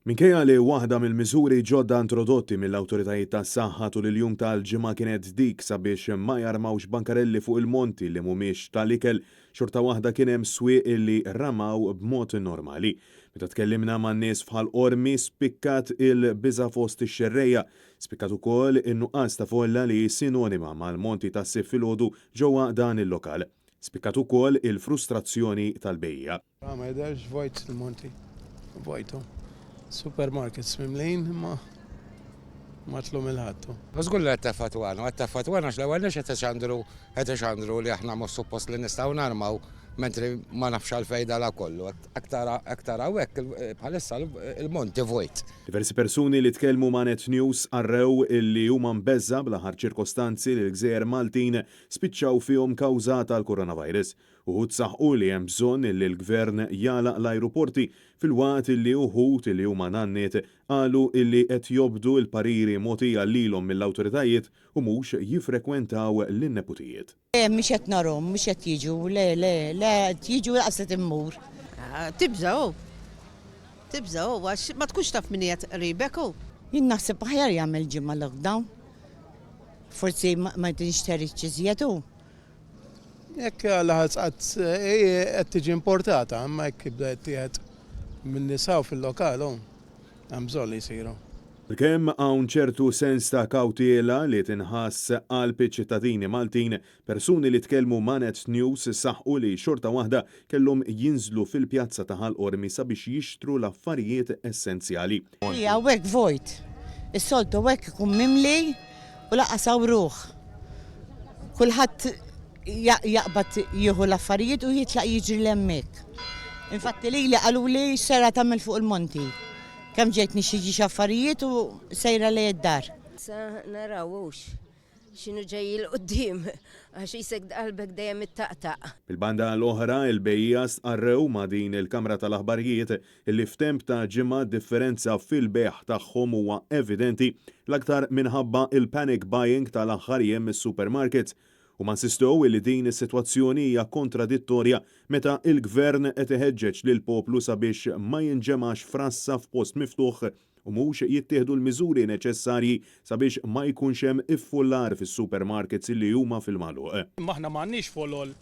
Minkejja li waħda mill-miżuri ġodda introdotti mill-awtoritajiet tas-saħħa tul il-jum tal-Ġimgħa kienet dik sabiex ma jarmawx bankarelli fuq il-monti li mhumiex tal-ikel, xorta waħda kien hemm swieq li ramaw b'mod normali. Meta tkellimna man-nies f'Ħal Qormi spikkat il-biża' fost ix-xerrejja. Spikkat ukoll in-nuqqas ta' folla li hi sinonima mal-monti tas-Sibt filgħodu ġewwa dan il-lokal. Spikkat ukoll il-frustrazzjoni tal-bejjiegħa. Ah, ma jidherx vojt il-monti. Vojtu. Supermarkets mimlin imma ma tlum il-ħattu. Żgur li qed teffatwana, qed teffatwana għax l-ewwel nett qed ixandru qed ixandru li aħna mhux suppost li nistgħu narmaw mentri ma nafx għalfejn dala kollu. Hekk tara hekk taraw hekk bħalissa il-monti vojt. Diversi persuni li tkellmu ma' Net News stqarrew illi huma mbeżża' bl-aħħar ċirkostanzi li l-gżejjer Maltin spiċċaw fihom kawża tal-coronavirus. Uħud saħqu li hemm bżonn li l-Gvern jagħlaq l-ajruporti filwaqt li uħud li huma nanniet qalu li qed jobdu l-pariri mogħtija lilhom mill-awtoritajiet u mhux jiffrekwentaw lin-neputijiet. Le mhux qed narhom, mhux qed jiġu, le, le, le qed jiġu lanqas qed immur. Tibża' hu. Tibża' hu għax ma tkunx taf min qiegħed qribek hu. Jien naħseb aħjar jagħmel ġimgħa lockdown. Forsi ma tinxteridx iżjed hu. Jekk laħas qatt qed tiġi importata, imma jekk jibda jittieħed min-nies hawn fil-lokal hu hemm bżonn li jsiru. Għalkemm hawn ċertu sens ta' kawtela li tinħass qalb iċ-ċittadini Maltin, persuni li tkellmu ma' Net News saħqu li xorta waħda kellhom jinżlu fil-pjazza ta' Ħal Qormi sabiex jixtru l-affarijiet essenzjali. Hi hawnhekk vojt. Is-soltu hawnhekk ikun mimli U lanqas hawn ruħ. Kulħadd jaqbad jieħu l-affarijiet u jitlaq jiġri 'l hemmhekk. Infatti lili qaluli x'sejra tagħmel fuq il-monti. Kemm ġejt nixtri xi affarijiet u sejra lejn id-dar. Sa naraw hux x'inhu ġej 'il quddiem għax qisek qalbek dejjem ittaqtaq. Mill-banda l-oħra, il-bejjiegħa stqarrew ma' din il-kamra tal-aħbarijiet li f'temp ta' ġimgħa d-differenza fil-bejgħ tagħhom huwa evidenti, l-aktar minħabba l-panic buying tal-aħħar jiem mis-supermarkets. Huma nsistew li din is-sitwazzjoni hija kontradittorja meta l-Gvern qed iħeġġeġ lill-poplu sabiex ma jinġemax f'rassa f'post miftuħ u mhux jittieħdu l-miżuri neċessarji sabiex ma jkunx hemm iffullar fis-supermarkets li huma fil-magħluq. Imma aħna m'għandniex folol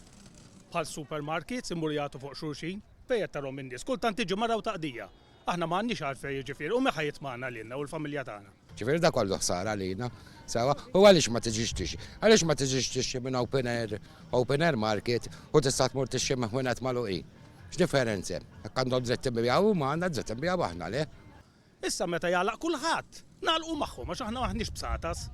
bħal supermarkets imorru jagħtu fuq xulxin. Fejn qed tarhom in-nies? Kultant tiġi mara u taqdija. Aħna ma għandniex għalfejn jiġifieri u min ħa jitmagħna lilna u l-familja tagħna. Ġifieri dak kollu ħsara għalina. Sewwa? U għaliex ma tiġix tixtri? Għaliex ma tiġix tixtri minn open air, open air market u tista' tmur tixtri minn ħwienet magħluqin? X'differenza hemm? Jekk għandhom dritt ibigħu huma, għandna dritt inbigħu aħna, le? Issa meta jagħlaq kulħadd, nagħlqu magħhom għax aħna m'aħniex bsatas.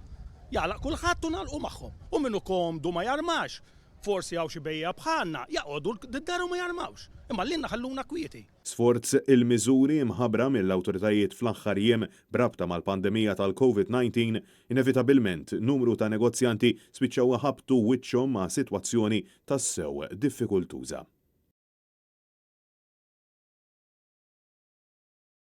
Jagħlaq kulħadd u nagħlqu magħhom. U min hu komdu ma jarmax. Forsi hawn xi bejjiegħa bħalna, jaqogħdu d-dar u ma jarmawx. Imma lilna ħalluna kwieti. Sforz il-miżuri mħabbra mill-awtoritajiet fl-aħħar jiem b'rabta mal-pandemija tal-Covid 19, inevitabilment numru ta' negozjanti spiċċaw iħabbtu wiċċhom ma' sitwazzjoni tassew diffikultuża.